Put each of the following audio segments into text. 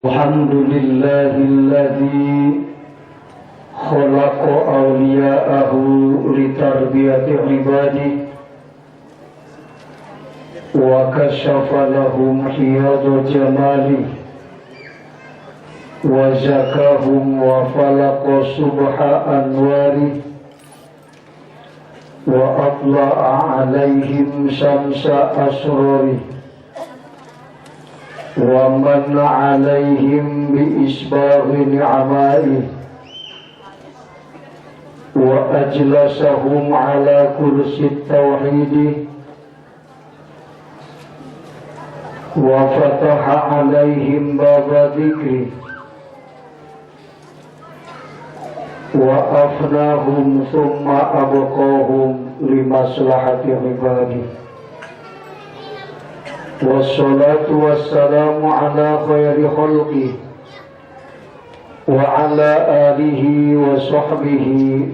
الحمد لله الذي خلق أولياءه لتربية عباده وكشف لهم حياض جماله وزكاهم وفلق صبح أنواره وأطلع عليهم شمس أسراره ومن عليهم بإسباغ نعمائه وأجلسهم على كرسي التوحيد وفتح عليهم باب ذكره وأفناهم ثم أبقاهم لمصلحة عباده. والصلاة والسلام على خير خلقه وعلى آله وصحبه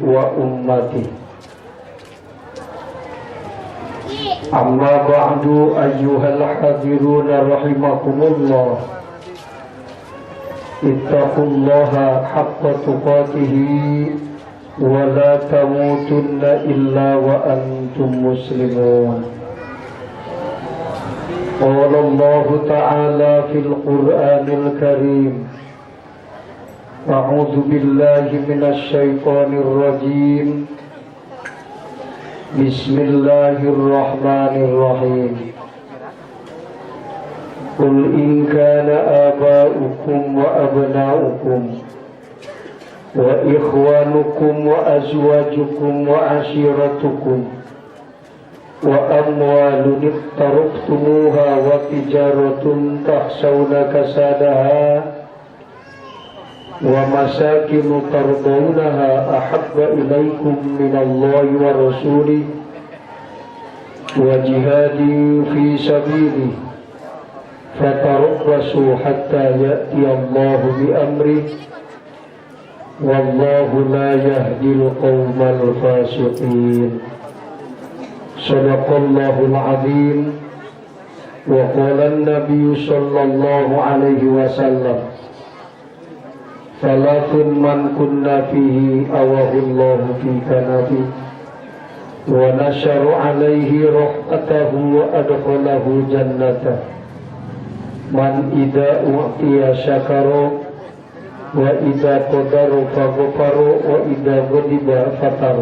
وأمته. أما بعد، أيها الحاضرون رحمكم الله، اتقوا الله حق تقاته ولا تموتن إلا وأنتم مسلمون. قال الله تعالى في القرآن الكريم: أعوذ بالله من الشيطان الرجيم، بسم الله الرحمن الرحيم. قل إن كان آباؤكم وأبناؤكم وإخوانكم وأزواجكم وعشيرتكم وأموال اقترفتموها وتجارة تخشون كسادها ومساكن ترضونها أحب إليكم من الله ورسوله وجهاد في سبيله فتربصوا حتى يأتي الله بأمره والله لا يهدي القوم الفاسقين. صدق الله العظيم. وقال النبي صلى الله عليه وسلم: ثلاث من كنا فيه أواه الله في كنفه ونشر عليه رحمته وأدخله جنته. من إذا أعطي شكر وإذا قدر فغفر وإذا غضب ستر.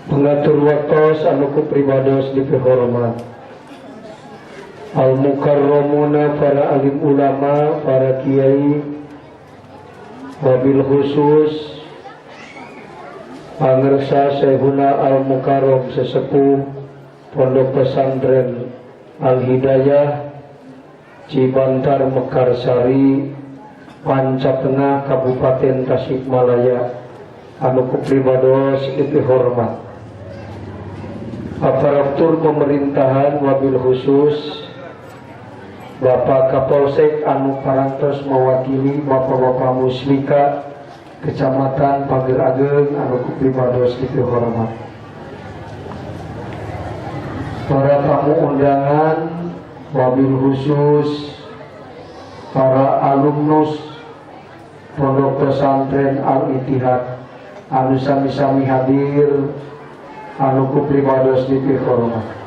Pengatur waktos anu ku pribados dipihormat, Al Mukarramuna, para alim ulama, para kiai, wabil khusus pangersa Syekhuna Al Mukarram, sesepuh Pondok Pesantren Al Hidayah Cibantar, Mekarsari, Panca Tengah, Kabupaten Tasikmalaya, anu ku pribados dipihormat, aparatur pemerintahan, wabil khusus Bapak Kapolsek anu parantos mewakili Bapak-bapak Muspika Kecamatan Pagerageung anu ku pribados dipihormat, para tamu undangan, wabil khusus para alumnus Pondok Pesantren Al Ittihad anu sami-sami hadir anu ku pribados dipihormat.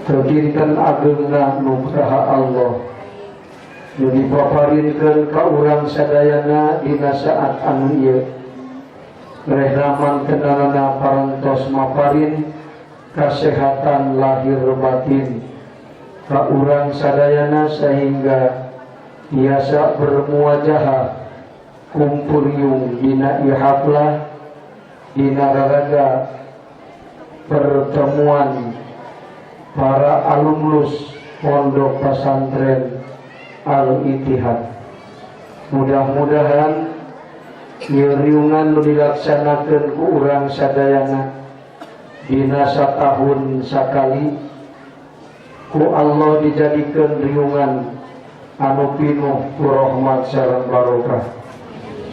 Dinten agengna nugraha Allah nu dipaparinkeun ka urang sadayana dina saat anu ieu, rehna mantenanana parantos maparin kasehatan lahir batin ka urang sadayana sehingga biasa bermuajahah kumpul dina ieu haflah, dina raraga pertemuan para alumnus Pondok Pesantren Al Ittihad. Mudah-mudahan ieu riungan nu dilaksanakeun ku urang sadayana dina satahun sakali ku Allah dijadikeun riungan anu pinuh ku rahmat sareng barokah,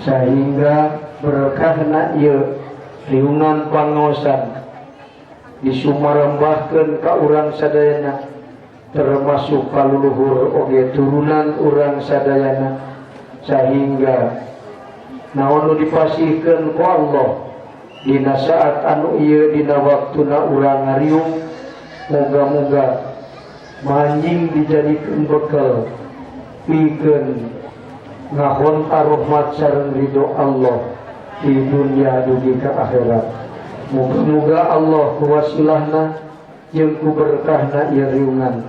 sehingga berkahna ieu riungan pangaosan disumarembahkeun ka urang sadayana. termasuk kaluluhur oge turunan urang sadayana, sehingga naon nu dipasihkeun ku Allah dina saat anu ieu, dina waktuna urang ngariung, moga-moga manjing dijadikeun bekal pikeun ngahonta rahmat sareng ridho Allah di dunia dugi ka akhirat. Moga-moga Allah ku wasilahna jeung ku berkahna ieu riungan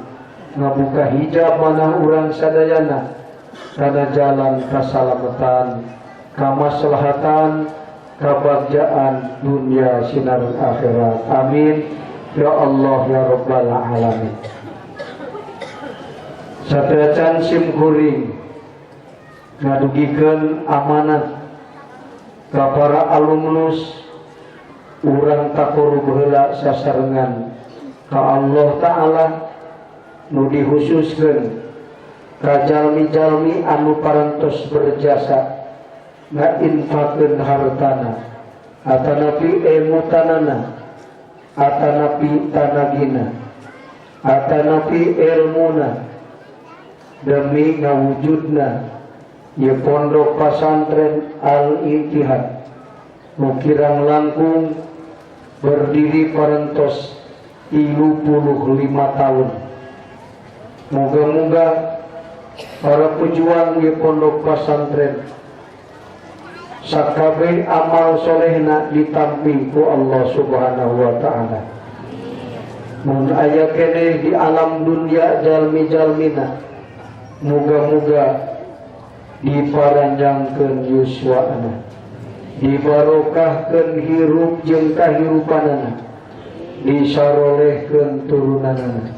ngabuka hijab manah urang sadayana kana jalan kasalamatan, kamaslahatan, kabagjaan dunia sinar akhirat. Amin ya Allah ya Rabbal alamin. Sateuacan sim kuring ngadugikeun amanat ka para alumnus, urang takarub heula sasarengan ka Allah Ta'ala, nu dihususkeun ka jalmi-jalmi anu parantos berjasa ngainfakeun hartana atanapi emutanana atanapi tanagina atanapi ilmuna demi ngawujudna ieu Pondok Pasantren Al Ittihad nu kirang langkung berdiri parantos 35 tahun. Moga-moga para pejuang di pondok pesantren sakabeh amal solehna ditampi ku Allah Subhanahu wa Ta'ala. Mun aya keneh di alam dunia jalmi-jalmina, muga-muga diparanjangkeun yuswana, dibarokahkeun hirup jeung kahirupanana, disarolehkeun turunanana,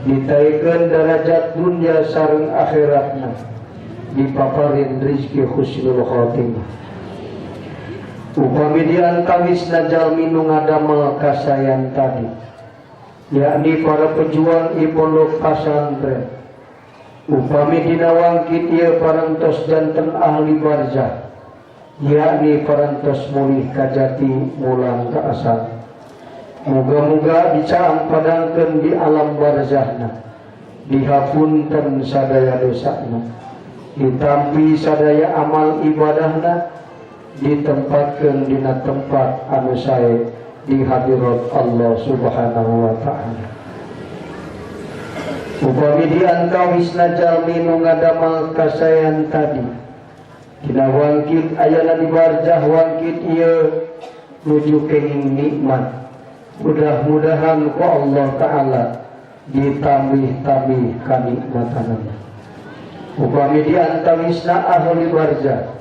ditaikeun derajat dunia sareng akhiratna, dipaparin rizki husnul khotimah. Upami diantawisna jalmi nu ngadamel kasayan tadi, yakni para pejuang i pondok pasantren, upami dina wangkit ieu parantos janten ahli barzah, yakni parantos mulih kajati mulang ka asal, muga-muga dicaang padangkeun di alam barzahna, dihapunten sadaya dosana, ditampi sadaya amal ibadahna, ditempatkeun dina tempat anu sae di hadirat Allah Subhanahu wa Ta'ala. Upami diantawisna jalmi nu ngadamel kasayan tadi dina wangkit ayana di barzah, wangkit ieu nuju kenging nikmat, mudah-mudahan ku Allah Ta'ala ditambih-tambih kanikmatanana. Upami diantawisna ahli barzah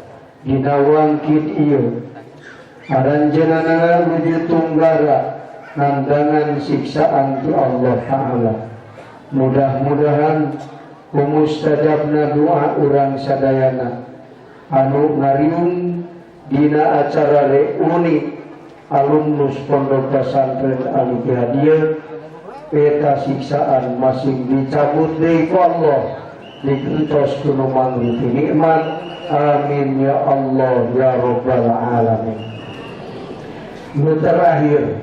dina wangkit ieu aranjeunana nuju tunggara nandangan siksaan ti Allah Ta'ala, mudah-mudahan kumustajabna doa urang sadayana anu ngariung dina acara reuni alumnus Pondok Pesantren Al Ittihad ieu, eta siksaan masing dicabut deui ku Allah, digentos ku nu mangrupi nikmat. Amin ya Allah ya Rabbal alamin. Nu terakhir,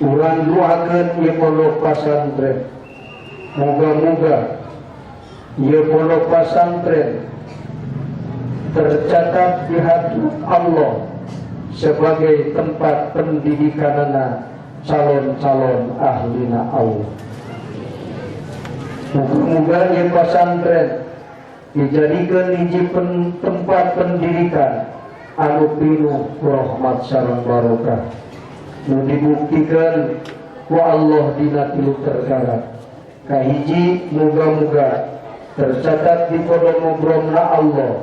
urang doakeun ieu pondok pesantren, moga-moga ieu pondok pesantren tercatat di hati Allah sebagai tempat pendidikanana calon-calon ahlina Allah. Muga-muga ieu pesantren dijadikan hiji tempat pendidikan anu pinuh rahmat sareng barokah, nu dibuktikan ku Allah dina tilu perkara. Kahiji, muga-muga tercatat di kodong Allah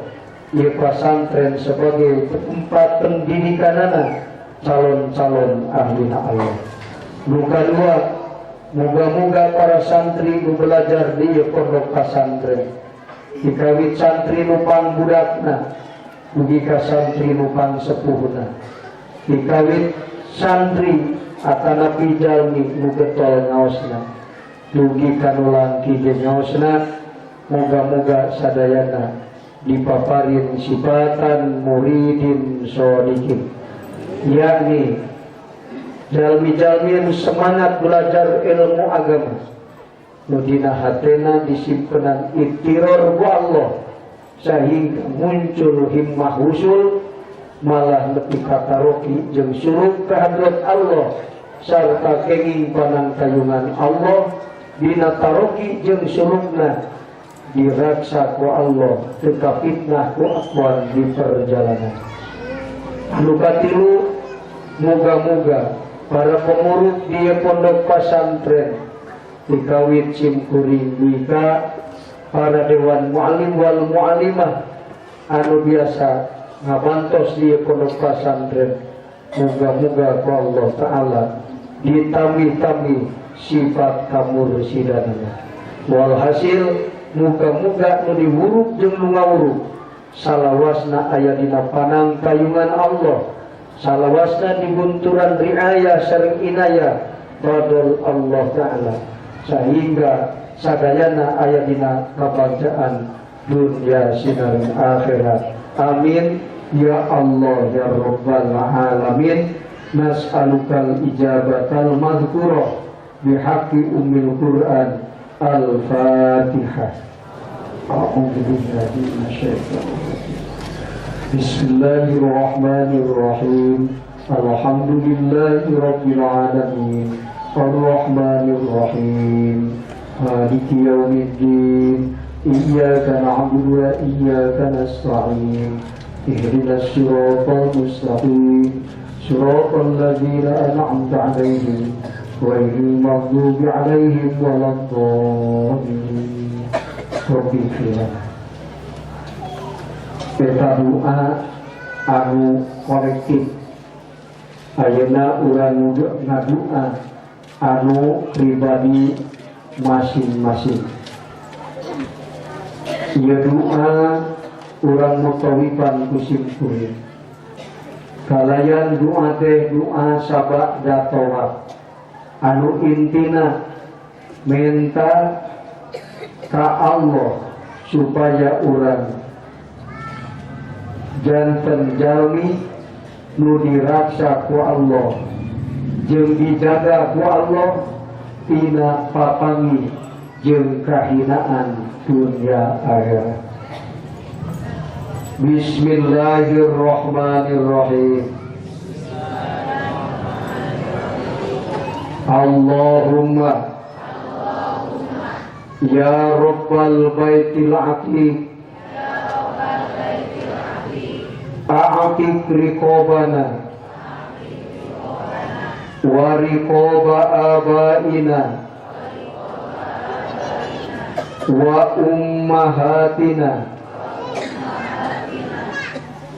ieu pesantren sebagai tempat pendidikanana calon-calon ahlina Allah. Nu kadua, muga-muga para santri nu belajar di ieu pondok pesantren, dikawit santri nu pangbudakna dugi ka santri nu pangsepuhna, dikawit santri atanapi jalmi nu getol ngaosna dugi ka nu langki ge ngaosna, moga-moga sadayana dipaparin sifatan muridin shodikin, yakni jalmi-jalmi yang semangat belajar ilmu agama. Nu dina hatena disimpenan idtiror ku Allah sehingga muncul himmah wusul, malah nepi ka taroki jeung suluk ka hadrat Allah sarta kenging panangtayungan Allah. Dina taroki jeung sulukna diraksa ku Allah, teu kafitnah ku aqwan di perjalanan. Anu katilu, moga-moga para pengurus di pondok pesantren dikawit simkuring wika para dewan muallim wal muallimah anu biasa ngabantos di pondok pesantren, moga-moga ku Allah Ta'ala ditambih-tambih sifat kamursidanana. Walhasil, muga-muga nu diwuruk jeung nu ngawuruk salawasna aya dina panangtayungan Allah, salawasna digunturan riayah sareng inayah fadl Allah Ta'ala, sehingga sadayana aya dina kabagjaan dunia sinareng akhirat. Amin ya Allah ya Rabbal alamin. Nas'alukal ijabatal madhkurah bihaqqi ummil Quran. Al-Fatihah. A'udzu billahi minasyaitonir rajim. Bismillahirrahmanirrahim. Alhamdulillahi rabbil alamin. Arrahmanir rahim. Maliki yaumiddin. Iyyaka na'budu wa iyyaka nasta'in. Ihdinas siratal mustaqim. Siratal ladzina an'amta 'alaihim ghairil maghdubi 'alaihim waladdallin. Rabbi ighfir. Eta doa anu kolektif. Ayeuna urang ngadua anu pribadi masing-masing. Ieu doa urang mutawipan ku simkuring. Kalayan doa teh doa sabada tawaf anu intina menta ka Allah supaya urang janten jalmi nu diraksa ku Allah jeung dijaga ku Allah tina papangi jeung kahinaan dunia akhirat. Bismillahirrahmanirrahim. Allahumma ya Rabbal Baitil Atiq, a'tiq riqabana wa riqaba abaina wa ummahatina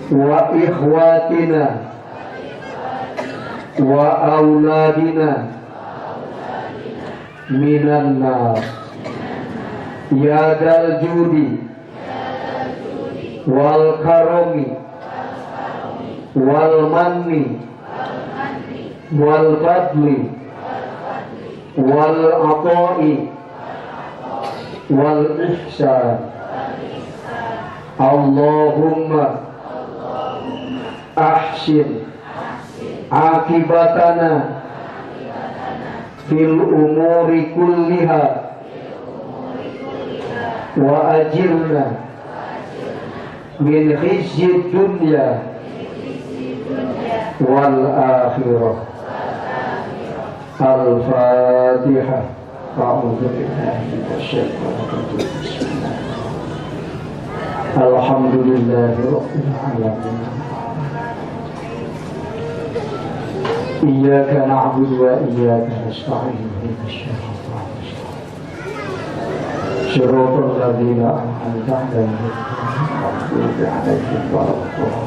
wa ikhwatina wa auladina minan nar. Ya dal judi wal karomi wal manni wal fadli wal ata'i wal ihsan. Allahumma ahsin akibatana fil umuri kulliha wa ajirna min khizyid dunya wal akhirah. Al-Fatihah. A'udzu billahi minasyaitonir rajim. Bismillah. Alhamdulillahi rabbil alamin. Iyyaka na'budu wa iyyaka nasta'in. Ihdinas siratal mustaqim. Siratal ladzina an'amta 'alaihim ghairil maghdubi 'alaihim waladdallin.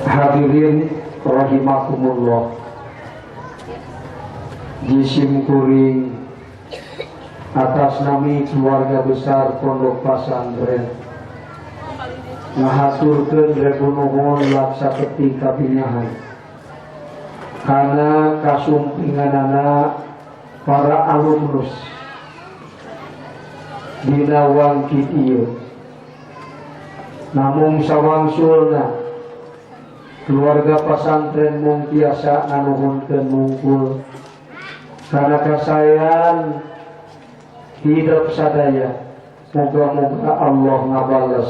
Hadirin rahimakumullah, disimkuring atas nami keluarga besar Pondok Pesantren ngahaturkeun rebu nuhun laksa peti kabingahan kana kasumpinganana para alumnus dina wangkit ieu. Namung sawangsulna Keluarga pasantren mung tiasa nganuhunkeun mungkul karena kasaean hidup sadaya. Moga-moga Allah ngabales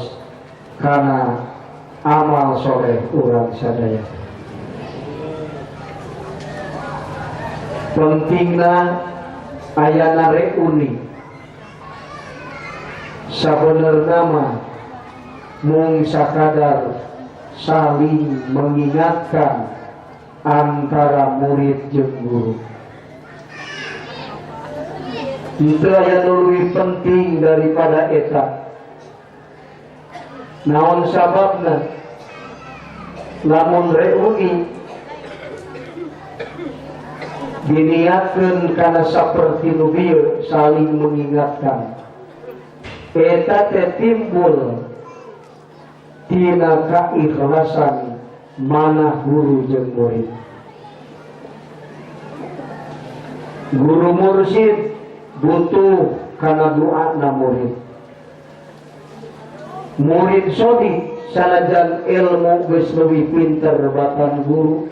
karena amal soleh urang sadaya. Pentingna ayana reuni sabenerna mah mung sakadar saling mengingatkan antara murid jeung guru. Itu aya nu leuwih penting daripada eta. Naon sababna? Lamun reuni diniatkeun kana saperti nu bieu saling mengingatkan, eta teh timbul tina kaikhlasan mana guru jeung murid. Guru mursyid butuh kana doana murid. Murid sodik sanajan ilmu geus leuwih pinter batan guru,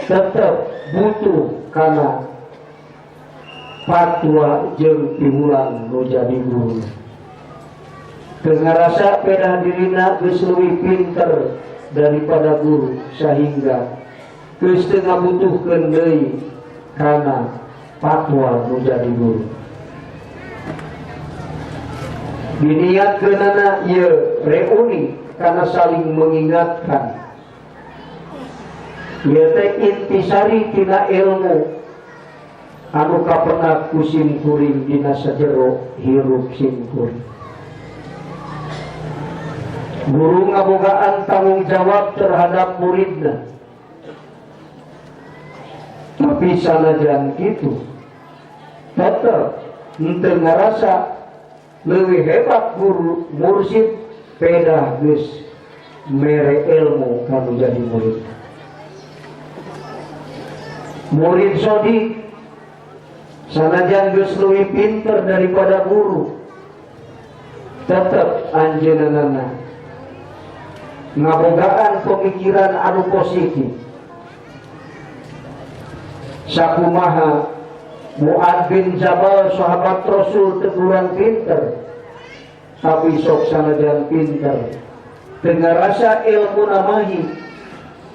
tetep butuh kana fatwa jeung piwulang nu jadi guru. Teu ngarasa pedah dirina geus leuwih pinter daripada guru sehingga geus teu ngabutuhkeun deui kana fatwa nu jadi guru. Diniatkeunana ieu reuni karena saling mengingatkan. Ieu teh intisari tina ilmu anu kapendak ku sim kuring dina sajero hirup sim kuring. Guru ngabogaan tanggung jawab terhadap muridna. Tapi sanajan kitu tetep henteu ngarasa leuwih hebat guru mursyid pedah geus mere ilmu kanu jadi murid. Murid sodik sanajan geus leuwih pinter daripada guru, tetep anjeunna ngabogaan pemikiran anu positif. Sakumaha Mu'ad bin Jabal sahabat Rasul teguran pinter, tapi sok sanajan pinter teu ngarasa ilmu namahi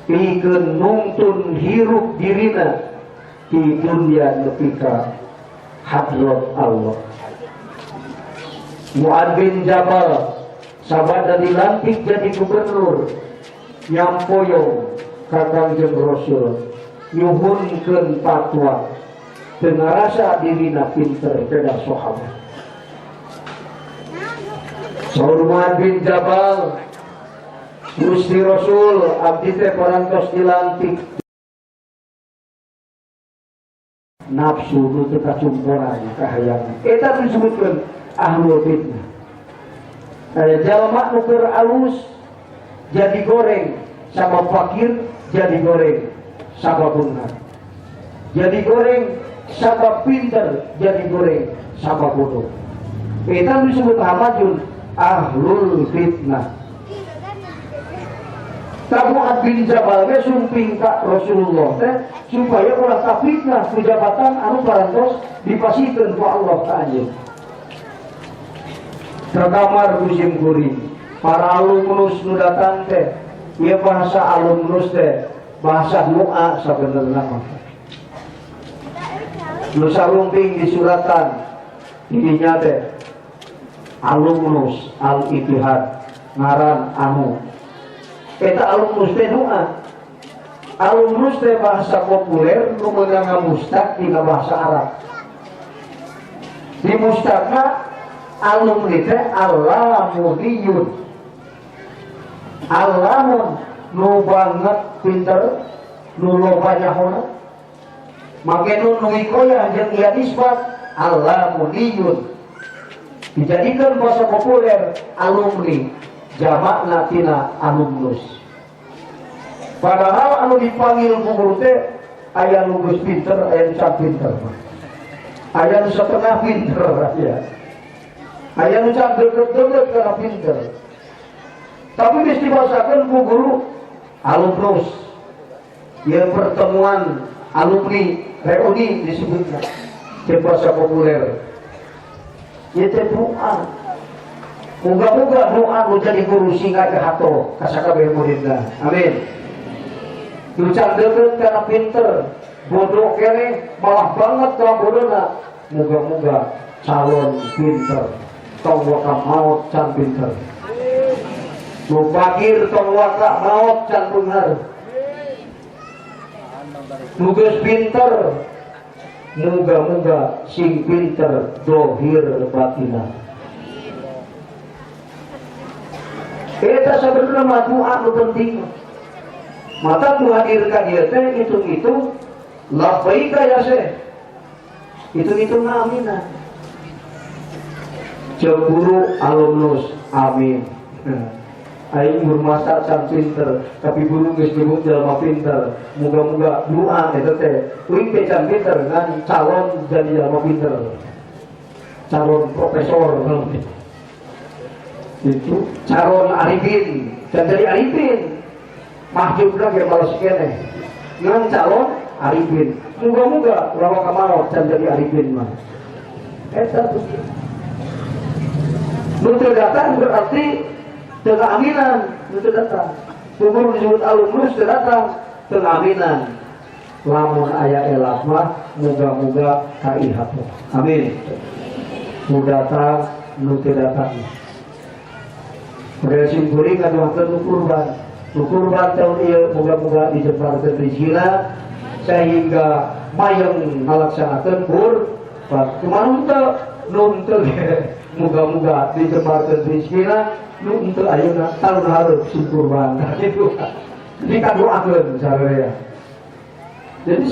pikeun nungtun hirup dirina di dunia nepi ka hadrat Allah. Mu'ad bin Jabal sabada dilantik jadi gubernur nyampoyong ka Kangjeng Rasul nyuhunkeun fatwa teu ngarasa dirina pinter beda sahabat. Saur Mu'ad bin Jabal, Gusti Rasul abdi teh parantos dilantik nafsu nu teu kacumponan kahayang. Eta disebutkeun ahlul fitnah. Aya jalma nu keur alus jadi goreng sama fakir, jadi goreng sama beunghar, jadi goreng sama pinter, jadi goreng sama bodoh. Eta disebut hamajun ahlul fitnah. Mu'ad bin Jabal ge sumping ka Rasulullah teh supaya ulah kafitnah ku jabatan anu parantos dipasikeun ku Allah ka anjeun. Terkamar ku sim kuring para alumnus nu datang teh, ieu bahasa alumnus teh bahasa doa sabenerna mah. Nu sarumping di suratan dirinya teh alumnus Al-Ittihad ngaran anu eta alumnus teh doa. Alumnus teh bahasa populer nu meunang ngamustaq dina bahasa Arab. Di mustaqna alumni teh alamudiyun, alamun nu banget pinter nu loba nyahona, make nu wikoyah jeung ieu nisbat alamudiyun dijadikan bahasa populer alumni jamakna tina alumnus. Padahal anu dipanggil ku guru teh aya nu geus pinter, aya nu can pinter, aya nu setengah pinter, ya, aya nu can deukeut-deukeut kana pinter. Tapi geus dibahasakeun ku guru Alumnus ya, pertemuan alumni, reuni disebutnya di bahasa populer ya teh. Doa, moga-moga doa nu jadi guru sehingga ke hato ka sakabeh muridna, amin. Nu can deukeut karena pinter, bodoh kene, malah banget kalau bodohna. Moga-moga calon pinter, tong waka maot can pinter. Nu fakir, tong waka maot can beunghar. Nu geus pinter, moga-moga sing pinter dohir batina. Eta sebenarnya mah doa nu penting. Mata nu hadir ka dieu teh hitung-hitung labbaika ya Syekh. Hitung-hitung aminah. Ceuk guru alumnus, amin. Aing bermasa can pinter, tapi guru geus nyebut jelema pinter. Moga-moga doa eta teh. Uing teh can pinter ngan calon jadi jelema pinter. Calon profesor itu, calon arifin dan jadi arifin, mahjub lagi malas keneh ngan calon arifin. Moga-moga ulama kamal can jadi arifin mah eta tuh. Nu teu datang berarti teu aminan. Nu teu datang, guru disebut alumnus teu datang, teu aminan. Lamun aya elak mah moga-moga kaihat, amin. Nu datang, nu teu datang. Model simkuring ngadoakeun nu kurban. Nu kurban tahun ieu moga-moga dijembarkeun rezekina sehingga mayeng ngalaksanakeun kurban. Kumaha henteu? Nu henteu moga-moga dijembarkeun rezekina, nu henteu ayeuna, tahun hareup si kurban. Gitu. Jadi kadoakeun sararea. Jadi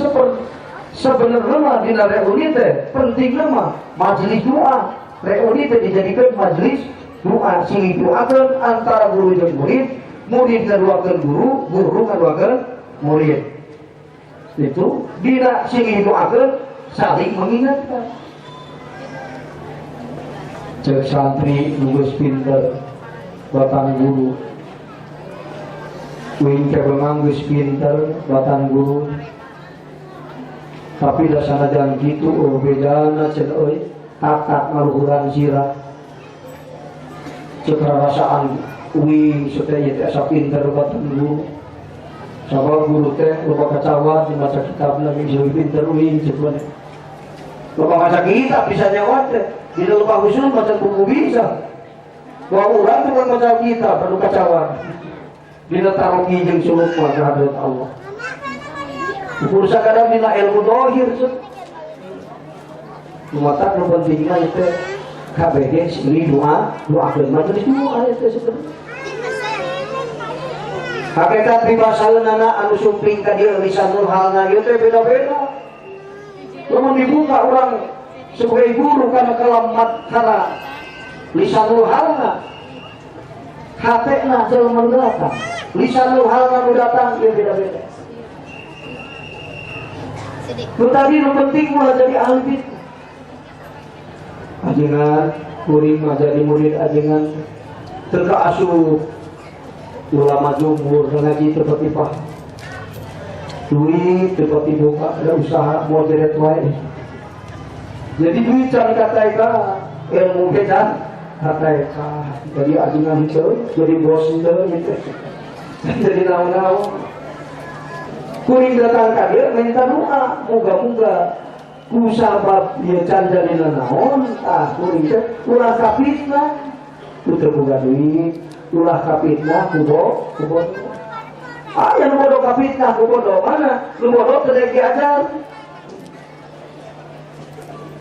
sebenarnya mah dina reuni teh pentingna mah majelis doa. Reuni teh dijadikan majelis doa, silih doakeun antara guru jeung murid, murid ngadoakeun guru, guru ngadoakeun murid. Itu dina silih doakeun, saling mengingatkan. Ceuk santri nu geus pinter batan guru, "Uing teh memang geus pinter batan guru, tapi da sanajan kitu, oh, bedana cenah euy, tatak ngaluhuran sirah. Ceuk rarasaan uing supaya ieu teh asa pinter batan guru, sabab guru teh loba kacawan dimaca kitabna, bisa lebih pinter uing," ceuk maneh. Loba maca kitab bisa nyawa teh, tidak lupa khusus maca buku bisa. Wah, urang tukang maca kitab anu kacawan. Dina taroki jeung suluk mah ka hadrat Allah. Ukur sakadar dina ilmu dohir ceuk. Lumatak nu pentingna itu KBG silih doa, doakeun, majelis doa itu sebenarnya. Hakikat pibasaeunana anu sumping ka dieu lisanul halna ieu teh beda-beda. Lamun dibuka orang sebagai guru karena kelamat karena lisanul halna, hatena jelema nu datang, lisanul halna nu datang ieu beda-beda. Nu tadi nu penting mulai jadi ahli fitnah. Ajengan, kuring mah jadi murid ajengan teu asup ulama jumhur, ngaji teu pati paham, duit teu pati buka, ada usaha mau jeret wae. Jadi duit can kataeka, ilmu ge can kataeka. Jadi ajengan itu jadi bos itu gitu, jadi naon-naon. Kuring datang ka dieu minta doa, moga-moga ku sabab ieu can jadi naon, tah kuring teh ulah kafitnah ku teu boga duit, ulah kafitnah ku bodoh. Aya nu bodoh kafitnah ku bodoh, mana nu bodoh teu daek diajar.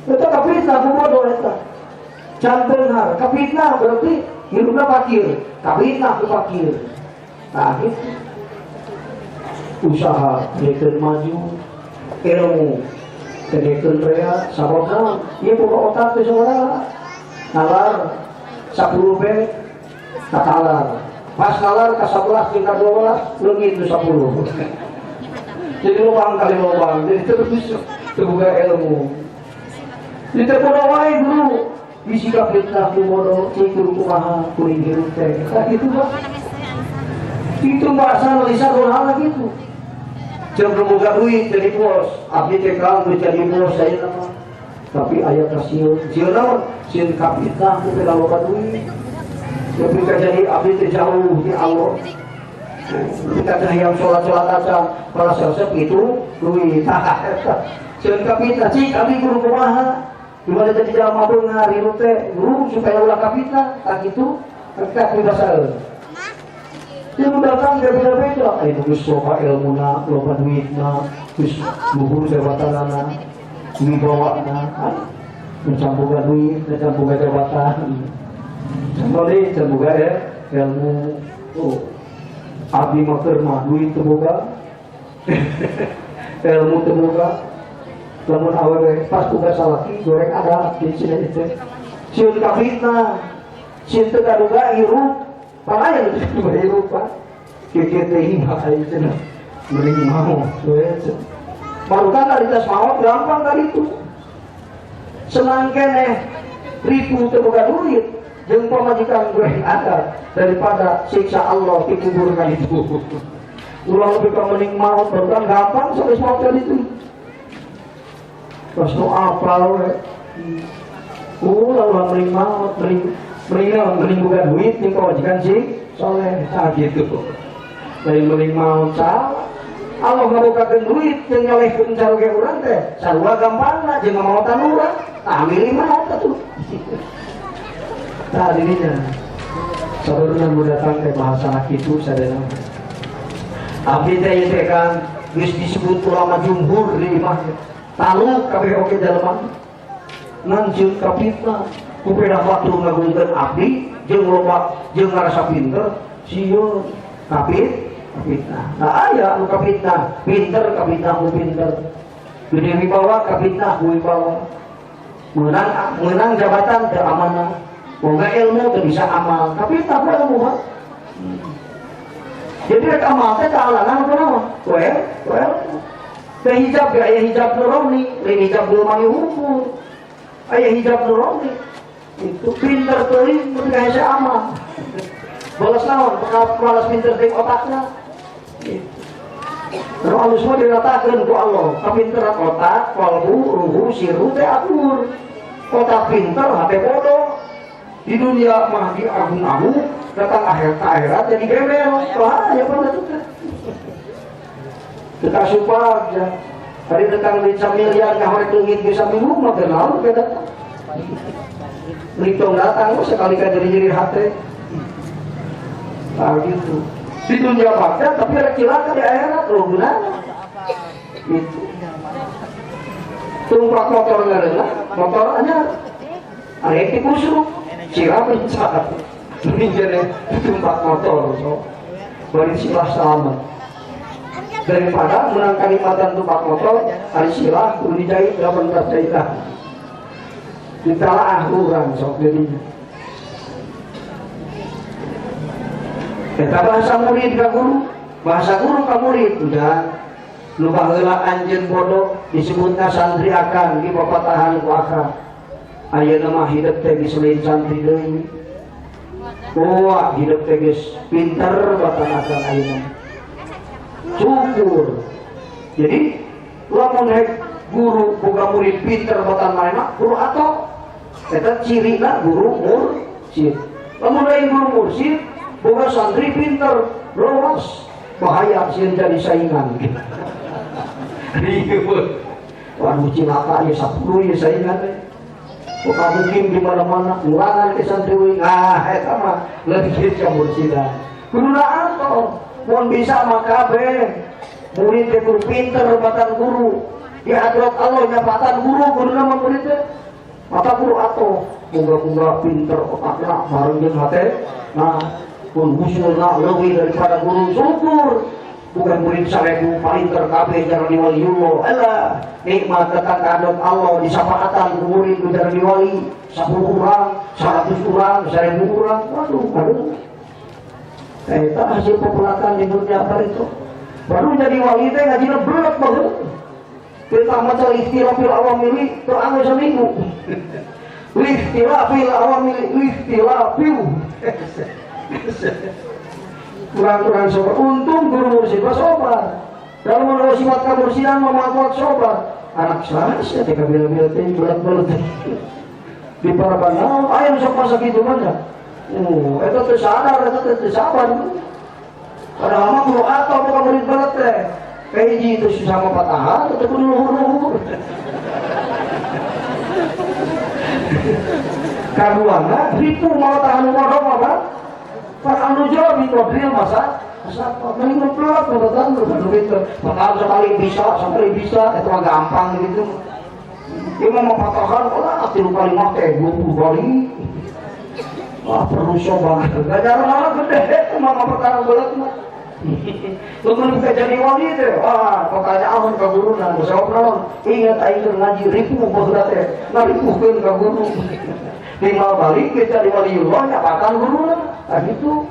Eta kafitnah ku bodoh, eta can beunghar kafitnah, berarti hidupna fakir, kafitnah ku fakir. Nah, gitu. Usaha teu maju, ilmu teu rea, sabab naon? Ieu boga otak teh sabaraha, nalar 10 be katalar, pas nalar ka 11 jeung ka 12 leungit nu 10, jadi lubang kali lubang, jadi terus teu boga ilmu. Di teu bodoh wae guru bisi fitnah ku bodoh, cing kumaha kuring hirup teh. Nah, gitu, Pak. Itu bahasa lisan urang gitu. Jeung boga duit jadi bos, abdi teh Kang geus jadi bos saya mah. Tapi aya kasieun, sieun naon? Sieun kapitnah ku teh loba duit. Tapi jadi abdi teh jauh di Allah. Kita teh yang sholat-sholat aja, kalau selesai itu duit. Sieun kapitnah, cik abdi guru kumaha? Gimana jadi jalma beunghar hirup teh guru supaya ulah kapitnah, tak kitu? Tak kitu. Ilmu datang dia beda-beda. Ayo geus loba ilmuna, loba duitna, geus luhur jabatanana, wibawana, can boga duit, can boga jabatan. Can deui can boga ya ilmu. Oh. Abdi mah keur mah duit teu boga. Ilmu teu boga. Lamun awewe pas boga salaki goreng ada di sini itu. Sieun kafitnah. Sieun teu kaduga hirup. Pangayan itu hirup Pak. Kieu teh mah aya cenah. Mending mau we. Barukan dari tas maot gampang kali itu. Senang keneh ribu teu boga duit jeung pamajikan gue ada daripada siksa Allah dikubur kali itu. Ulah lebih ka mending maot barukan gampang sampai maot kali itu. Pas nu apal we. Ulah ulah mending maot, mending mending mending boga duit jeung pamajikan sih soleh tah gitu. Lain mending maot salah. Allah ngabogakeun duit jeung nyolehkeun caroge urang teh sarua gampangna jeung ngamaotan urang. Tah milih maot atuh. Tah dirinya. Sabarna nu datang teh bahasa kitu sadayana. Abdi teh ieu teh kan geus disebut ulama jumhur di imah. Taluk kabeh oge jalma. Ngan sieun kapitnah ku pedah batur ngagungkeun abdi jeung loba jeung ngarasa pinter sieun kapit kapitnah. Nah aya anu kapitnah, pinter kapitnah ku pinter. Gede wibawa kapitnah ku wibawa. Menang menang jabatan teu amanah. Boga ilmu teu bisa amal, kapitnah ku ilmu mah. Jadi rek amal teh kahalangan ku naon? Well, well. Teh hijab ge aya hijab nurani, lain hijab gulmani hukum. Aya hijab nurani. Itu pinter teuing mun hese amal. Balas naon? Balas pinter teuing otakna. Gitu. Terus alus mah diratakeun ku Allah. Kapinteran otak, kalbu, ruhu, siru teh akur. Otak pinter, hate bodoh. Di dunia mah diagung-agung, datang akhir ke akhirat jadi gembel. Wah, ya pernah tuh. Kita sumpah ya. Tadi datang duit miliar ngahorek leungit bisa minggu mah teu naon ke datang. Litong datang sekali ka jadi hate. Nah gitu. Di dunia bagja tapi ada cilaka di akhirat loh gunana. Gitu. Tumpak motor ngareunah, motor anyar. Arek dikusruk, sirah pencat. Mending tumpak motor so. Bari silah selamat. Daripada menang kanikmatan tumpak motor, ari silah kudu dijahit 18 jahitan. Ditalaah urang sok jadinya. Eta bahasa murid ka guru, bahasa guru ka murid udah. Nu baheula anjeun bodoh disebutna santri akan di papatahan ku akang. Ayeuna mah hidup teh geus lain santri deui. Wah, hidup teh geus pinter batan akang ayeuna. Syukur. Jadi lamun hek guru boga murid pinter batan manehna guru atau eta cirina guru mursyid. Lamun lain guru mursyid boga santri pinter, rowas bahaya sieun jadi saingan. Ribut. Waduh cilaka ieu 10 ieu saingan teh. Kok mungkin di mana-mana ngurangan ke santri we. Ah eta mah leuwih ka mursidan. Kuduna atoh mun bisa mah kabeh murid teh kudu pinter batan guru. Di hadrat Allah nyapatan guru kuduna mah murid teh. Mata guru atoh moga-moga pinter otakna bareng jeung hate. Nah, pun husulna leuwih daripada guru syukur. Bukan murid 1000 paling terkabeh jarang waliullah. Alah, nikmat datang ka hadrat Allah disapaatan ku murid nu jarang wali 10 urang, 100 urang, 1000 urang. Waduh, aduh. Eta hasil pepelakan di dunia apa itu? Baru jadi wali teh ngajina berat banget. Kita maca ikhtilafil awamili teu anu seminggu. Ikhtilafil awamili ikhtilafil. Kurang-kurang sobar. Untung guru mursyid mah sobar. Dalam menawa sifat kamursidan mah kuat sobar. Anak saya teh kabila-bila teh berat-berat di para banau aya sok masa kitu mah nya. Eta teh sadar, eta teh sabar. Padahal mah kudu atau bukan murid berat teh. Kahiji itu susah mah patahan, tetep kudu luhur-luhur. Kaduana ripu mau tahan bodoh apa? Pak anu jawab itu drill masa masa mending ngeplot patahan duit patahan sekali bisa, sekali bisa, itu mah gampang gitu. Dia mau patahan, lah 3 kali mah teh 20 kali. Wah perlu coba. Gajar malah gede, mah patahan belet mah. Lamun bisa jadi wali teh, wah pokoknya ahun ka guruna, sabab naon? Ingat aing keur ngaji ripuh baheula teh, ngaripuhkeun ka guru. Timbal balik ke jadi waliullah nyapatan guruna, tah gitu.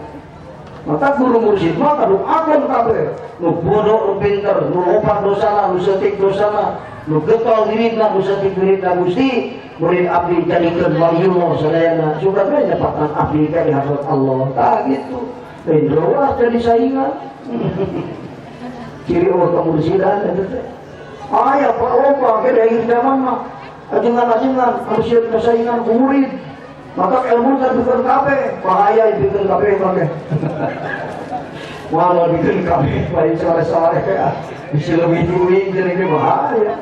Maka guru mursyid mah kaduakeun kabeh. Nu bodoh, nu pinter, nu loba dosana, nu seutik dosana, nu getol wiridna, nu seutik wiridna Gusti, murid abdi jadikeun waliullah sadayana. Sugan we nyapatan abdi ka di hadapan Allah. Tah gitu. Indra jadi saingan. Ciri orang kemursidan itu teh. Aya Pak loba ke dari zaman mah. Ajengan-ajengan mursyid kesaingan ku murid. Maka ilmu terbikin kabeh, bahaya bikin kabeh make. Wah, mau bikin kabeh bari sore-sore bisa lebih duit jadi ke bahaya.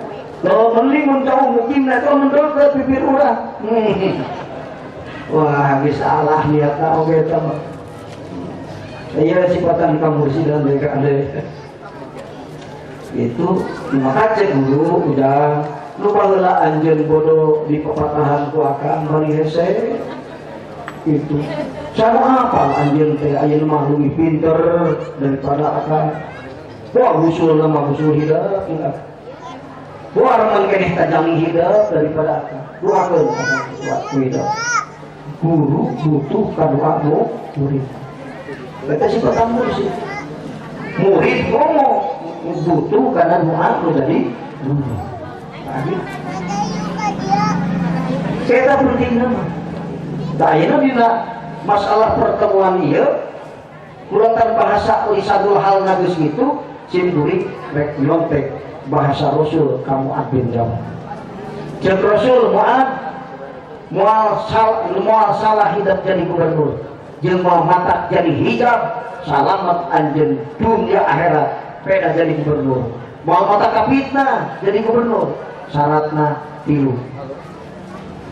Lo mending mun jauh mukim eta mendol ke bibir urang. Wah, geus salah niatna oge eta mah. Iya sifatan kamursidan mereka ada itu maka cek guru udah lupa heula anjeun bodoh di pepatahan ku akang bari hese itu cara apa anjeun teh ayeuna mah leuwih pinter daripada akang. Wah usulna mah usul hidep wah remen keneh tajami hidep daripada akang. Doakeun akang waktu hidep guru butuh kadoa murid. Eta sifat mursyid. Murid ngomong butuh karena doa nu jadi guru. Kita penting nama. Tah ayeuna dina masalah pertemuan ieu kuratan bahasa lisanul hal geus kitu sim kuring rek nyontek bahasa Rasul ka Mu'ad bin Jabal. Ceuk Rasul Mu'ad moal salah hidup jadi gubernur. Jeung moal matak jadi hijab salamet anjeun dunia akhirat beda jadi gubernur. Moal matak kapitnah jadi gubernur syaratna 3.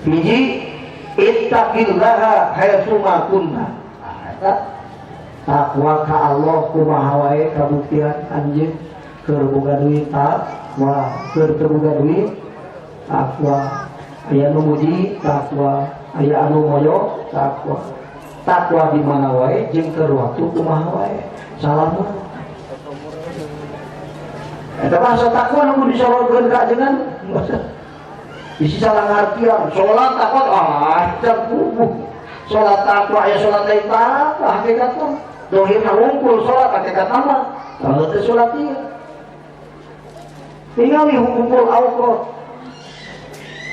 Hiji ittaqillaha haitsuma kunta. Eta takwa ka Allah kumaha wae kabuktian anjeun keur boga duit takwa, keur teu boga duit takwa, aya nu muji takwa, aya anu moyo takwa. Takwa di mana wae jeung keur waktu kumaha wae salah mah. Eta bahasa takwa nu disorotkeun ka ajengan bisi salah ngartian salat takwa ah kubu salat takwa aya salat lain takwa hakikat mah dohirna wungkul salat hakikat mah kalau teh salat ieu tingali hukumul auqat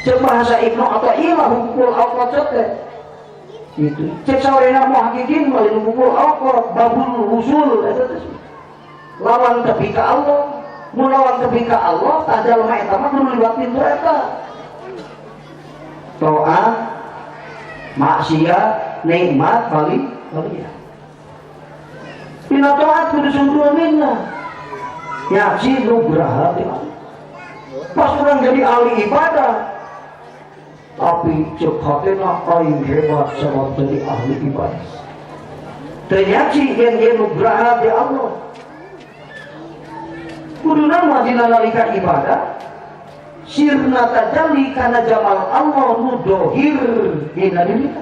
ceuk bahasa Ibnu Athaillah hukumul auqat teh itu cek saurena muhaqqiqin bali hukumul auqat babul usul eta teh lawan tepi ka Allah mun lawan tepi ka Allah tah jalma eta mah kudu liwat pintu eta taat maksiat nikmat bali bali dina taat kudu sempurna minna yaksi nugraha ti Allah pas urang jadi ahli ibadah tapi cek hatena aing hebat sabab jadi ahli ibadah ternyata yen yen nugraha di Allah kuduna mah dina nalika ibadah sirna tajalli kana jamal Allah nu dohir dina dirina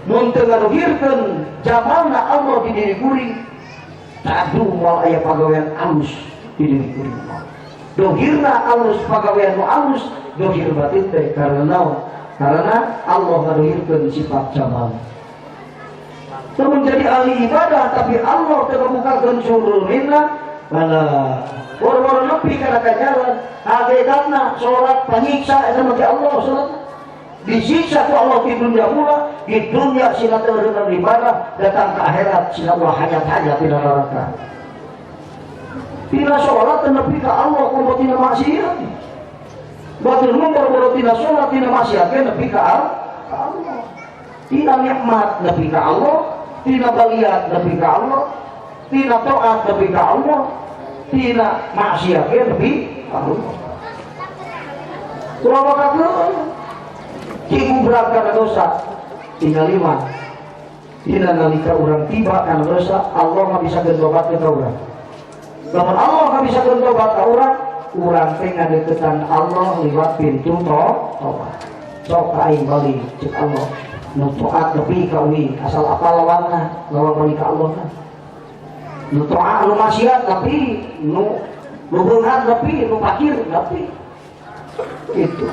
mun teu ngadohirkeun jamalna Allah di diri kuring tadu moal aya pagawean alus di diri kuring dohirna alus pagawean nu alus dohir batin teh karena naon? Karena Allah ngadohirkeun sifat jamal. Teu jadi ahli ibadah tapi Allah teu ngabukakeun surul minna mana boro-boro nepi kana kajaran hakikatna salat panyiksa eta mah Allah salat Disiksa ku Allah di dunia pula, di dunia sina teu ibadah, datang ke akhirat sina ulah hanyat-hanyat tina neraka. Tina sholat teu nepi ka Allah kudu tina maksiat. Batur mah boro-boro tina sholat, tina maksiat ge nepi ka Allah. Tina nikmat nepi ka Allah, tina baliat nepi ka Allah, tina taat nepi ka Allah, tina maksiat ge nepi ka Allah. Ulah bakakeun cigubrag kana dosa tinggal lima. Dina nalika urang tiba kana dosa, Allah ngabisakeun tobat ka urang. Lamun Allah ngabisakeun tobat ka urang, urang teh ngadeukeutan Allah liwat pintu tobat. Sok ka aing balik cek Allah. Nu taat nepi ka uing asal apal lawangna, lawang balik ka Allah na. Nu taat nu maksiat nepi, nu nu beunghar nepi, nu fakir nepi. Gitu.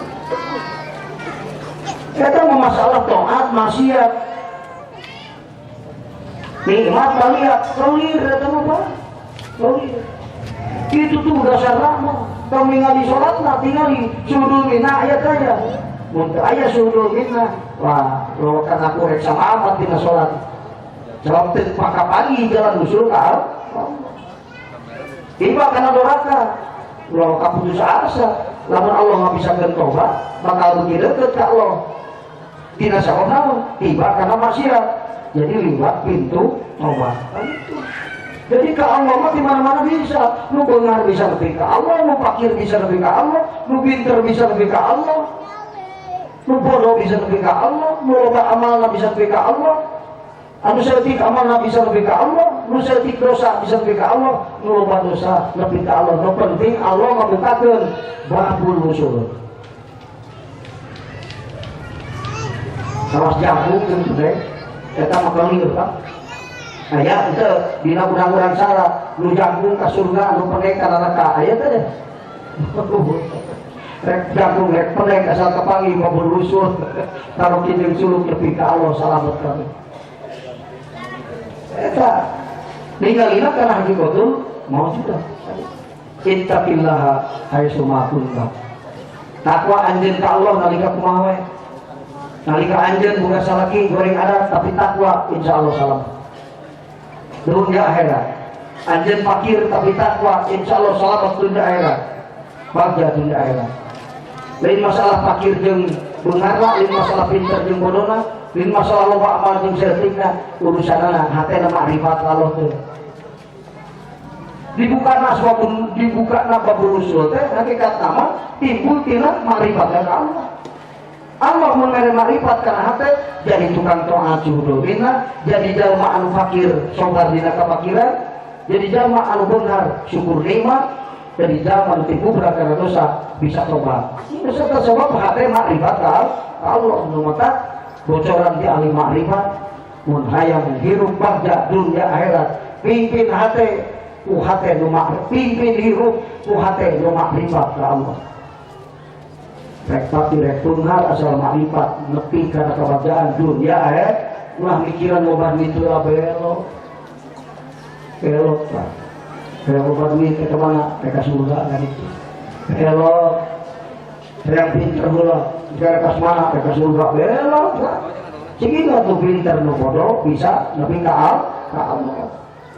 Eta mah masalah taat maksiat. Nikmat baliat kelir eta mah Pak. Kelir. Itu tuh dasar rahmat. Tong ningali salatna tingali sudul minna ayat aja. Mun teu aya sudul minna, wah, lawakan aku rek sama amat dina salat. Sebab teu pakapanggih jalan usul ka Allah. Tiba kana doraka, ulah kaputus asa. Lamun Allah ngabisakeun tobat, bakal beuki deukeut ka Allah. Tina sabab naon? Tiba kana maksiat. Jadi liwat pintu tobat. Itu. Jadi ke Allah mah di mana-mana bisa. Nu beunghar bisa lebih ke Allah, nu fakir bisa lebih ke Allah, nu pinter bisa lebih ke Allah, nu bodoh bisa lebih ke Allah, nu loba amalna bisa lebih ke Allah, anu saeutik amalna bisa lebih ke Allah, nu saeutik dosa bisa lebih ke Allah, nu loba dosa lebih ke Allah. Nu penting Allah ngabukakeun babul wusul. Sawas jangkung jeung teh eta mah kelir Pak. Aya teu dina urang-urang salah nu jangkung ka surga anu pendek ka neraka aya teh. Rek jangkung rek pendek asal kapanggih babul wusul taruh jeung suluk nepi ka Allah salamet kami. Eta ningalina kana hakikatul maujudah. Ittaqillaha haitsu ma kunta. Takwa anjeun ka Allah nalika kumaha we. Nalika anjeun boga salaki goreng adat tapi takwa insyaallah salam. Dunia akhirat. Anjeun fakir tapi takwa insyaallah selamat dunia akhirat. Bagja dunia akhirat. Lain masalah fakir jeung beungharna, lain masalah pinter jeung bodona, lain masalah loba amal jeung saeutikna, urusanana hatena makrifat Allah teh. Dibukana sababun dibukana babul usul teh hakikat nama timbul tina makrifat ka Allah. Allah mun mere makrifat kana hate jadi tukang taat zuhudul minna, jadi jalma anu fakir sabar dina kafakiran, jadi jalma anu beunghar syukur nikmat, jadi jalma anu tibubra kana dosa bisa tobat. Dosa tersebut hate makrifat ka Allah nu mata bocoran di ahli makrifat mun hayang hirup bagja dunia akhirat pimpin hate ku hate nu makrifat, pimpin hirup ku hate nu makrifat ka Allah. Rek pati rek beunghar asal makrifat nepi kana kabagjaan dunia akhirat ulah mikiran loba duit lah belok belok Pak. Belok loba duit ke mana rek ka surga kan itu belok. Yang pinter heula rek ka mana rek ka surga belok Pak. Sehingga tuh pinter nu bodoh bisa nepi ka Allah.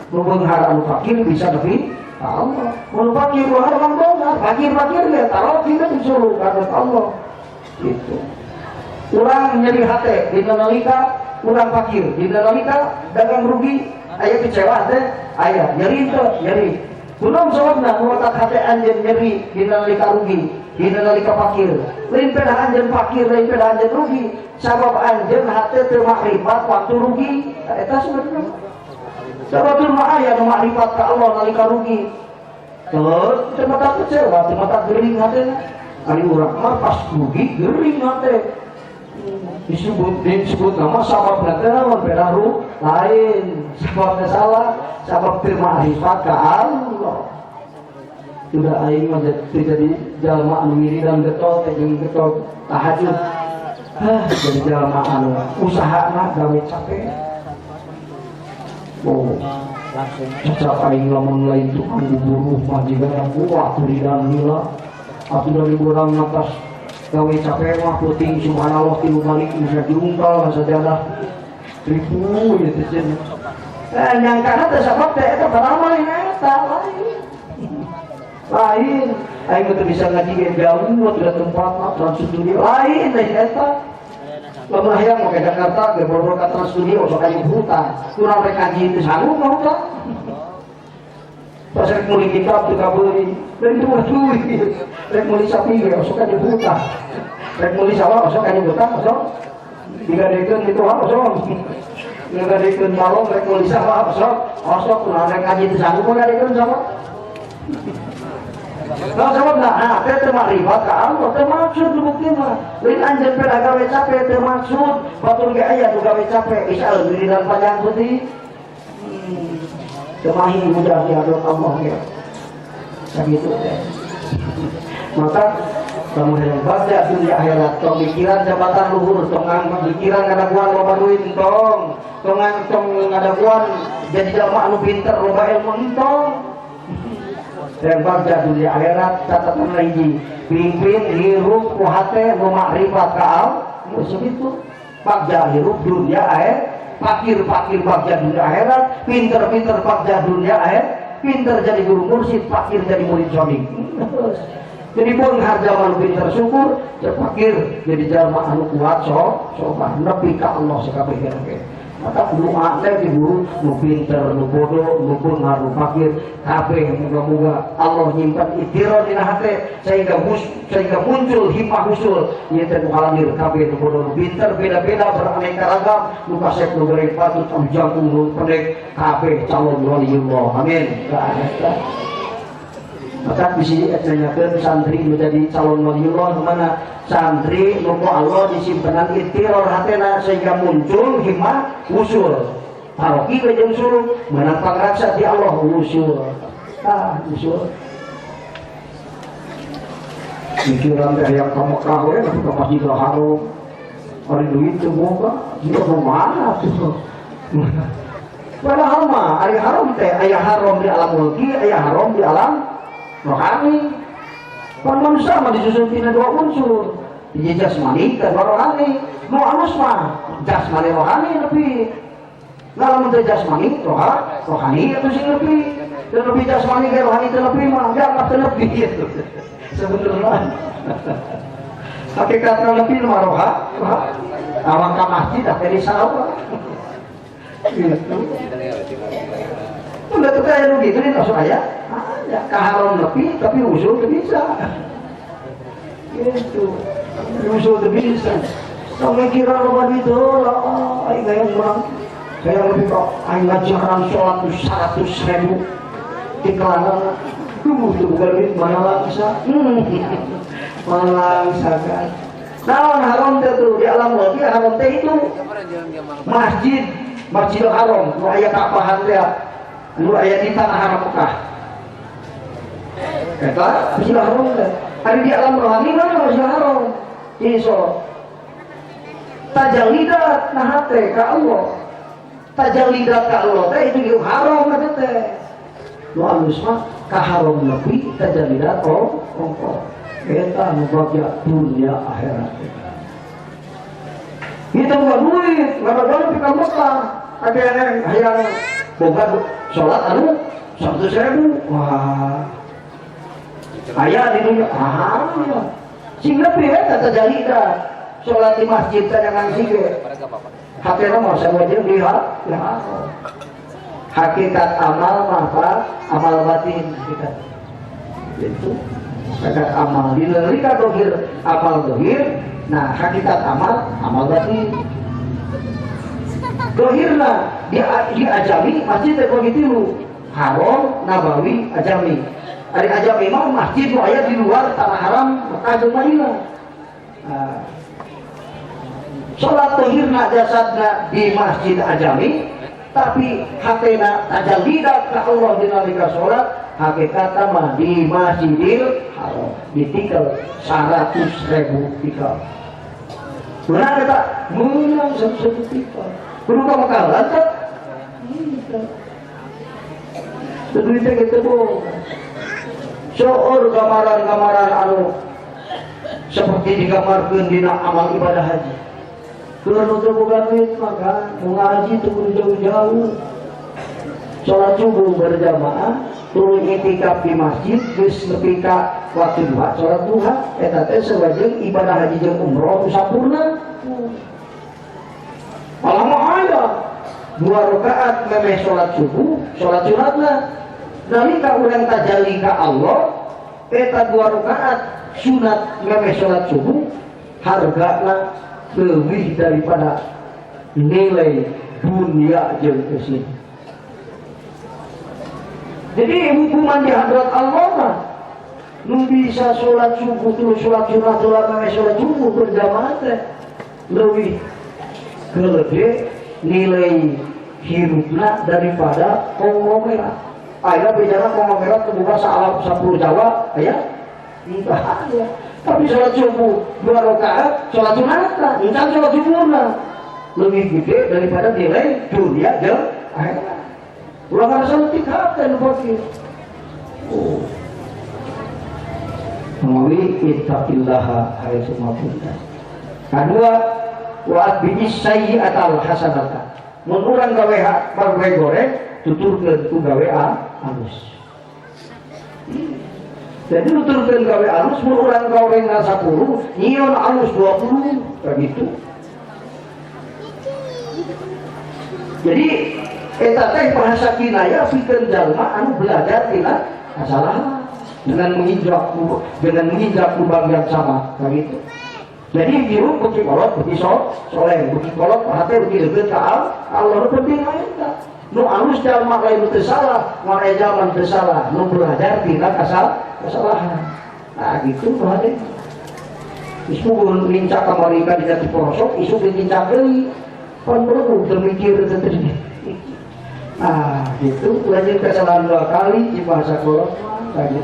Nu beunghar anu fakir bisa nepi ka Allah. Mun fakir mah orang beunghar, fakir-fakir ge taruh kita disuruh ka Allah. Gitu. Urang nyeri hate dina nalika urang fakir, dina nalika dagang rugi, aya kecewa teh, aya nyeri teh, nyeri. Kunaon sababna nu otak hate anjeun nyeri dina nalika rugi, dina nalika fakir. Lain pedah anjeun fakir, lain pedah anjeun rugi, sabab anjeun hate teu makrifat waktu rugi. Eta sebenarnya. Sabab mah aya nu makrifat ka Allah nalika rugi. Terus teu mata kecewa, teu mata gering hatena. Ari urang mah pas rugi gering hate. Disebut nama sabab teh naon beda lain, sababnya salah, sabab teu makrifat ka Allah. Sudah aing mah jadi jalma anu wiridan getol teh jeung getol tahajud. Hah, jadi jalma anu usahana gawe capek. Oh, cacap aing lamun lain tukang buburuh mah jiga kuat wiridan heula. Atuh dari urang atas Gawe capek mah puting subhanallah tilu balik bisa diungkal sajadah. Ribu ya teh cenah. Nyangkana teh sabab teh eta baramai eta lain. Lain, aing mah teu bisa ngaji ge jauh tidak tempat Trans Studio lain lain eta. Lamun hayang mau ke Jakarta ge bodo ka Trans Studio sok aya hutan. Kurang rek ngaji teu sanggup ka hutan. Pas rek meuli kitab teu kabeuli. Dan itu mah duit. Rek meuli sapi ge sok aya hutan. Rek meuli sawah sok aya hutan sok. Digadekeun itu sok. Digadekeun balong rek meuli sawah sok. Osok kunaon rek ngaji teu sanggup ngadekeun sawah. Nah, sabab nah, teh teu makrifat ka Allah, teu maksud nu bukti mah. Lain anjeun peda gawe capek teu maksud, batur ge aya nu gawe capek, bisa leuwih panjang putih. Teu mahi mudah di hadrat Allah ge. Sakitu teh. Maka lamun hayang bagja dunia akhirat, tong mikiran jabatan luhur, tong mikiran ngadaguan loba duit tong, tong tong ngadaguan jadi jalma anu pinter loba ilmu entong. Dan bagja dunia akhirat catatan hiji pimpin hirup ku hate nu makrifat ka Allah segitu. Bagja hirup dunia akhirat, fakir-fakir bagja dunia akhirat, pinter-pinter bagja dunia akhirat, pinter jadi guru mursyid, fakir jadi murid sodik. Jadi beunghar jalma anu pinter syukur, fakir jadi jalma anu kuat so sobar nepi ka Allah sakabeh ge. Maka doa teh di guru nu pinter, nu bodoh, nu beunghar, nu fakir, kabeh muga-muga Allah nyimpan itiro dina hate sehingga sehingga muncul himmah usul ieu teh nu halanir kabeh nu bodoh, nu pinter beda-beda beraneka ragam, nu kasep, nu goreng patut, nu jangkung, nu pendek, kabeh calon waliullah. Amin. Maka bisi nanyakeun santri menjadi calon waliullah mana santri nu ku Allah disimpenan itiror hatena sehingga muncul himmah usul. Paroki we jeung suluk menang pangraksa di Allah usul. Ah, usul. Mikiran teh hayang ka Mekah we tapi ka Masjidil Haram. Ari duit teu boga, jiwa kumaha tuh. Padahal mah ari haram teh aya haram di alam mulki, aya haram di alam rohani. Pan manusia mah disusun tina dua unsur, hiji jasmani kedua rohani. Nu alus mah jasmani rohani lebih. Nah, lamun teh jasmani rohani itu sing lebih. Dan lebih jasmani ke rohani teh lebih mah dianggap teh lebih gitu. Sebenarnya hakikatna lebih mah roha, roha. Awak ka masjid ah teh sawah. Gitu. Udah tuh kayak gitu nih langsung aya. Ya, kaharam lebih tapi usul tuh bisa. Gitu. Usul tuh bisa. Tong mikir loba duit lah, aing hayang urang. Hayang lebih kok aing ngajaran salat tuh 100.000 di kelana. Duh, tuh bukan duit mana langsa. Mana langsa kan. Naon haram teh tuh di alam lagi haram teh itu masjid, Masjidil Haram, nu aya Ka'bahan teh, nu aya di tanah haram Mekah. Eta Masjidil Haram teh. Ari di alam rohani mana Masjidil Haram? Iso. Tajallidat nah hate ka Allah. Tajallidat ka Allah teh itu hirup haram eta teh. Nu alus mah ka haram lebih tajallidat oh ongko. Eta nu bagja dunia akhirat. Itu bukan duit, nggak ada duit ka Mekah. Ada yang hayang boga sholat anu 100.000. Wah. Aya di dunia, ah, sing lebih eta tajallidat. Sholat di masjid jangan sige. Hatena mah saya lihat, ya. Hakikat amal mah amal batin hakikat. Itu hakikat amal di lirika dohir amal dohir, nah hakikat amal amal batin. Dohirna di ajami masjid teh bagi tilu. Haram, Nabawi, Ajami. Ari Ajami mah masjid nu aya di luar tanah haram Mekah jeung Madinah. Nah, salat dohirna jasadna di masjid Ajami, tapi hatena tajallidat ka Allah dina nalika salat, hakikatna mah di Masjidil Haram ditikal 100.000 tikal. Benar eta meunang 100.000 tikal. Kudu ka Mekah lantat. Duitnya gitu bu. Seueur gambaran-gambaran anu Seperti digambarkeun dina amal ibadah haji. Keur nu teu boga duit maka mau ngaji teu kudu jauh-jauh. Salat subuh berjamaah, turun itikaf di masjid geus nepi ka waktu duha, salat duha eta teh sebagian ibadah haji jeung umroh nu sampurna. Malah mah aya 2 rakaat memeh salat subuh, salat sunatna. Nalika urang tajalli ka Allah, eta 2 rakaat sunat memeh salat subuh hargana lebih daripada nilai dunia jeung eusin. Jadi hukuman di hadrat Allah mah nu bisa sholat subuh terus sholat sunat sholat memeh sholat subuh berjamaah teh lebih gede nilai hirupna daripada konglomerat. Aya bicara konglomerat terbuka saalap 10 Jawa, aya? Entah aya. Tapi sholat subuh 2 rakaat, sholat sunat, encan sholat subuhna lebih gede daripada nilai dunia jeung akhirat. Ulah ngarasa leutik hate nu fakir. Oh. Mawi ittaqillaha haitsu ma kunta. Kadua wa atbi'is sayyi'atal hasanata. Mun urang gawe gawe goreng tuturkeun ku gawe alus. Jadi nuturkeun gawe alus mun urang goreng 10, nyieun alus 20, begitu. Jadi eta teh bahasa kinaya pikeun jalma anu belajar tina kesalahan dengan menginjak lubang yang sama begitu. Jadi hirup beuki kolot beuki soleh, beuki kolot hate beuki leukeut ka Allah. Nu penting mah eta. Nu alus jalma lain nu teu salah, nu aya jalma teu salah, nu belajar tina kesalahan. Nah gitu nu hade. Geus puguh lincak kamari ka dina ti porosok isuk lincak deui. Pan perlu teu mikir teu teu. Ah gitu lanjut kesalahan 2 kali di bahasa kolot mah gitu.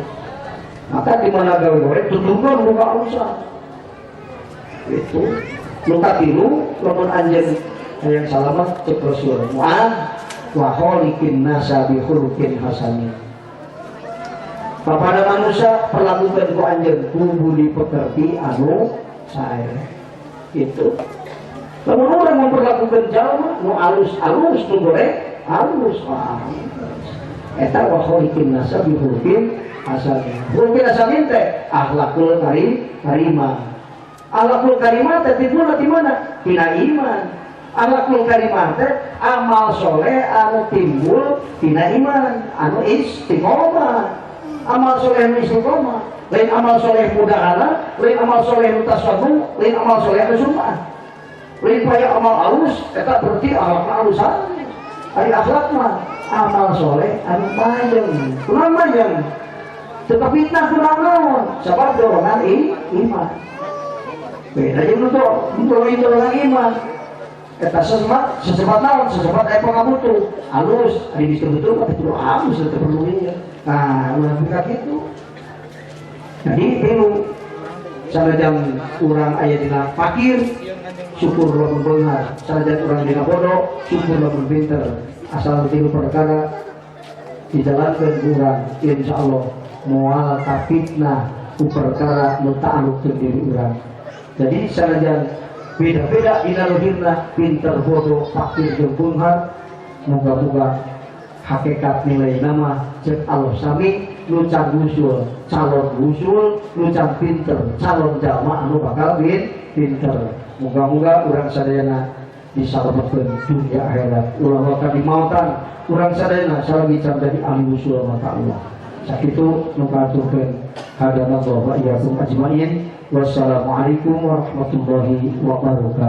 Maka di mana gawe goreng tuturkeun muka usah. Itu luka tilu lamun anjeun hayang salamat cek Rasul Mu'ad wa khaliqin nasa bi khuluqin hasanin. Kepada manusia perlakukan ku anjeun ku budi pekerti anu sae. Itu. Lamun urang memperlakukan jalma nu alus-alus nu goreng alus wah. Eta wa khaliqin nasa bi khuluqin hasanin. Khuluqin hasanin teh akhlakul karimah. Akhlakul karimah teh timbulna di mana? Tina iman. Akhlakul karimah teh amal soleh anu timbul tina iman, anu istiqomah. Amal soleh anu istiqomah, lain amal soleh mudahana, lain amal soleh nu tasawuf, lain amal soleh anu sunnah. Lain paya amal alus, eta berarti akhlakna alus. Ari akhlak mah amal soleh anu mayeng. Kunaon mayeng? Tetapi fitnah kunaon naon? Sabab dorongan iman. Beda jeung nu dorongan iman. Eta sesebat naon? Sesebat aya pangabutuh. Alus, ari geus betul tapi kudu alus teu perlu ieu. Nah, ulah buka kitu. Jadi tilu sanajan urang aya dina fakir, syukur lamun beunghar. Sanajan urang dina bodoh, syukur lamun pinter. Asal tilu perkara dijalankeun urang, insyaallah moal kafitnah ku perkara nu ta'aluk jeung diri urang. Jadi sanajan beda-beda dina lahirna, pinter bodoh, fakir jeung beunghar, moga-moga hakikat nilai nama cek Allah sami nu can wusul calon wusul, nu can pinter calon jalma anu bakal pinter. Moga-moga urang sadayana disalametkeun dunia akhirat, ulah waka dimautan urang sadayana salagi can jadi ahli wusul maka Allah. Sakitu nu kahaturkeun, hadanallahu wa iyyakum ajmain. Wassalamualaikum warahmatullahi wabarakatuh.